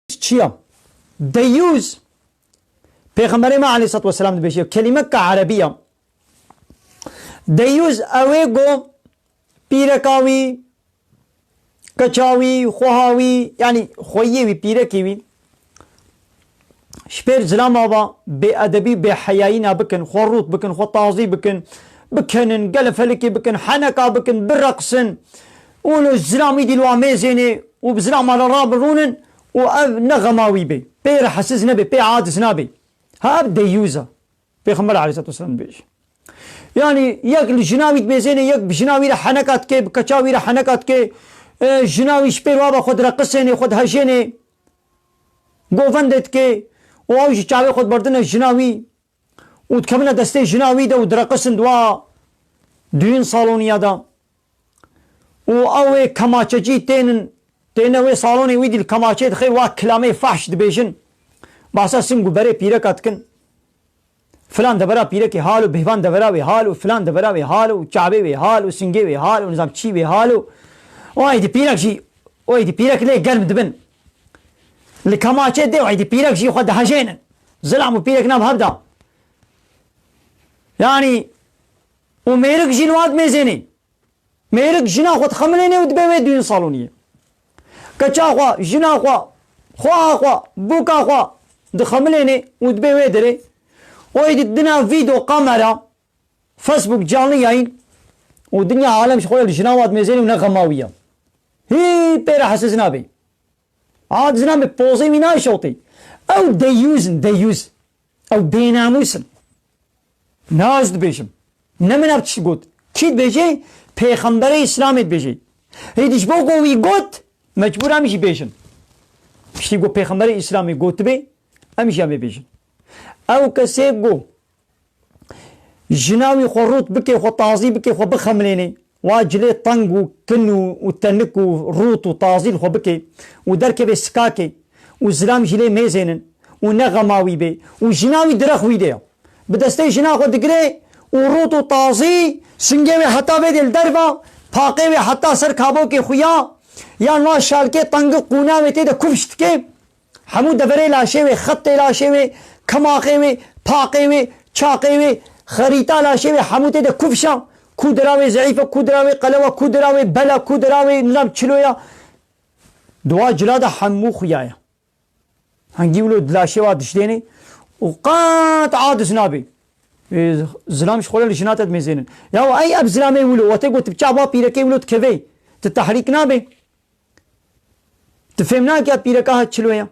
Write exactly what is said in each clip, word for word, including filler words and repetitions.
çi ya? Deyûz, Pêxemberê me aleyhissalatu vesselam dibêje, kelîmeke erebî ya. Deyûz ew ê ku pîreka wî, keça wî, xweha wî, yanî xweyiyê wî, pîrekê wî, ji pêr zilama ve bêedebî, bêheyayî nabikin, xwe rût bikin, xwe tazî bikin, bikenin, gelefelikê bikin, heneka bikin, bireqsin û li zilam îdî li wan mêzênê û bi zilama re rabirûnin û ev ne xema wî bê. Pê re hesiz nebe, pê aciz nabe. Ha, ev deyûz e. Pêxember aleyhissalatu vesselam dibêje. Yanî yek li jina wî dibêzênê, yek bi jina wî re heneka dike, bi keça wî re heneka dike, e, jina wî ji pêr wa ve xwe direqisênê, xwe dihejênê, govendê dike û ew jî çavê xwe diberdine jina wî û dikevine destê jina wî de û direqisin di wa düğün saloniya de. Û ew ê kemaçecî tênin, têne wê salonê wî dî li kemaçê dixê wa kilamê fahş dibêjin. Bahsa sing û berê pîreka dikin. Filan devera pîrekê hal û bêvan devera wê hal û filan devera wê hal û çavê wê hal û singê wê hal û nizam çî wê hal û o êdî pîrek jî, o êdî pîrek lê germ dibin. Li kemaçê dê o êdî pîrek jî xwe dihejênin. Zilam û pîrek nav hev da. Yanî û mêrik jî li wan dimêzênê. Mêrik jina xwe dixemilêne û dibe wê düğün saloniyê. Keça xwe, jina xwe, xweha xwe, bûka xwe dixemilêne û dibe wê derê. O êdî dina vîdeo, kamera, Facebook, canlı yayın û dinya alem ji xwe li jina wa dimêzêne û ne xema wî ya. Hî pê re hesiz nabe. Aciz nabe, pozê wî nayşewtê. Ew deyûz in, deyûz. Ew bênamûs in. Ne ez dibêjim. Ne min ev tişt got. Kî dibêje? Pêxemberê Îslamê dibêje. Hêdî ji bo ku wî got, mecbûr em jî bêjin. Piştî ku Pêxemberê Îslamê gotibe, em jî em ê bêjin. Ew kesê ku jina wî xwe rût bike, xwe tazî bike, xwe bixemilêne, wa cilê teng û kin û, û tenik û rût û tazî li xwe bike û derkeve sikakê û zilam jî lê mêzênin û ne xema wî bê û jina wî di rex wî de ya. Bi destê jina xwe digire û rût û tazî singê wê heta vê dê li derva, paqê wê heta ser kabokê xuya, yan wa şalkê tengî qûna wê tê de kufş dike. Hemû deverê laşê wê, xetê laşê wê, kemaxê wê, paqê wê, çaqê wê, xerîta laşê wê, hemû tê de kufşa. Ku dira wê zeîf e, ku dira wê qelew e, ku dira wê bel e, ku dira wê nizam çilo ya. Di wa cila de hemû xuya ye. Hengî wilo di laşê wa diştênê û qet aciz nabê. Ê, zilam ji xwe re li jina te dimêzênin. Ya ey ev zilamê wilo, wetê got tu bi çava pîrekê wilo dikevê, tu tehrîk nabê. Tu fêm nake pîreka ha çilo ye.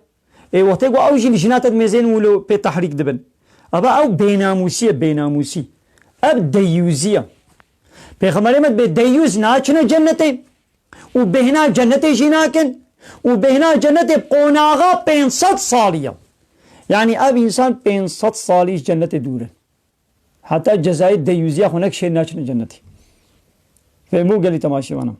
Ê wextê ku ew jî li jina te dimêzên wilo pê tehrîk dibin. Ava ew bênamûsî ye, bênamûsî. Ev deyûzî ye. Pêxemberê me dibê deyûz naçine cennetê û bêhna cennetê jî nakin û bêhna cennetê bi qonaxa pênc sed salî ye. Yanî ev însan pênc sed salî ji cennetê dûr e. Heta cezayê deyûziya xwe nekişê naçine cennetê. Fehmo gelî temaşevanan.